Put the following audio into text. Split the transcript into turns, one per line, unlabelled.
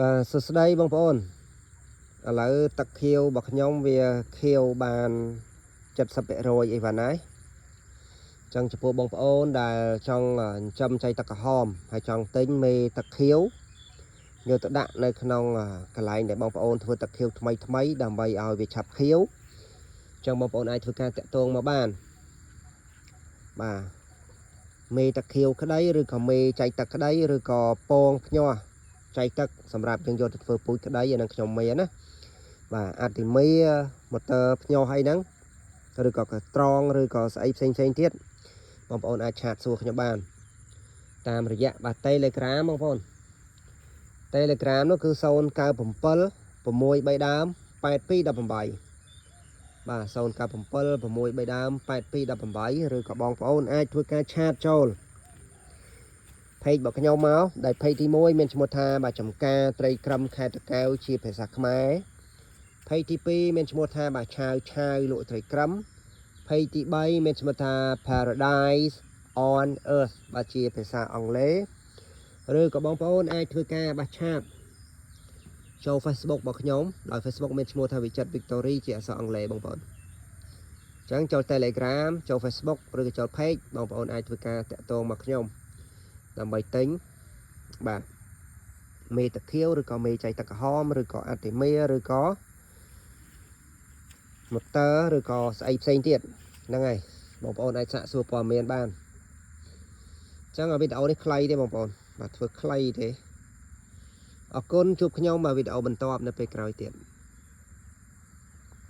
បាទសួស្តីបងប្អូនឥឡូវទឹកខៀវរបស់ខ្ញុំវាខៀវបាន70%អីវ៉ាន់ហើយចឹងចំពោះបងប្អូនដែលចង់ចិញ្ចឹមចៃទឹកក្រហមហើយចង់ទិញមេទឹកខៀវយកទៅដាក់នៅក្នុងកន្លែងដែលបងប្អូនធ្វើទឹកខៀវថ្មីថ្មីដើម្បីឲ្យវាឆាប់ខៀវចឹងបងប្អូនអាចធ្វើការតាក់ទងមកបានបាទមេទឹកខៀវក្តីឬក៏មេចៃទឹកក្តីឬក៏ពងភ្ញាស់ ចៃទឹកសម្រាប់យើងយកទៅធ្វើពូជក្តីអានឹងខ្ញុំមានណាបាទអាទីមីម៉ូទ័រភ្ញាស់អីហ្នឹងឬក៏កត្រងឬក៏ស្អីផ្សេងផ្សេងទៀតបងប្អូនអាច chat សួរខ្ញុំបាន តាមរយៈបាទ Telegram បងប្អូន Telegram នោះគឺ097 6 3ដើម8218បាទ097 6 3ដើម8218ឬក៏បងប្អូនអាចធ្វើការ chat ចូល page របស់ខ្ញុំមកដែល page ទី1មានឈ្មោះថាបាទចំការត្រីក្រឹមខេត្តតាកែវជាភាសាខ្មែរ page ទី2មានឈ្មោះថាបាទឆាវឆាវលក់ត្រីក្រឹម page ទី3មានឈ្មោះថា Paradise on Earth បាទជាភាសាអង់គ្លេសឬក៏បងប្អូនអាចធ្វើការបាទ chat ចូល Facebook របស់ខ្ញុំដោយ Facebook មានឈ្មោះថាវិចិត្រ Victory ជាអក្សរអង់គ្លេសបងប្អូនអញ្ចឹងចូល Telegram ចូល Facebook ឬក៏ចូល page បងប្អូនអាចធ្វើការតាក់ទងមកខ្ញុំដើម្បីទិញបាទមេតាខៀវឬក៏មេចៃទឹកក្រហមឬក៏អាតេមីឬក៏ម៉ូទ័រឬក៏ស្អីផ្សេងទៀតហ្នឹងហើយបងប្អូនអាចសាកសួរព័ត៌មានបានអញ្ចឹងវីដេអូនេះខ្លីទេបងប្អូនបាទធ្វើខ្លីទេអរគុណជួបខ្ញុំបាទវីដេអូបន្ទាប់នៅពេលក្រោយទៀត។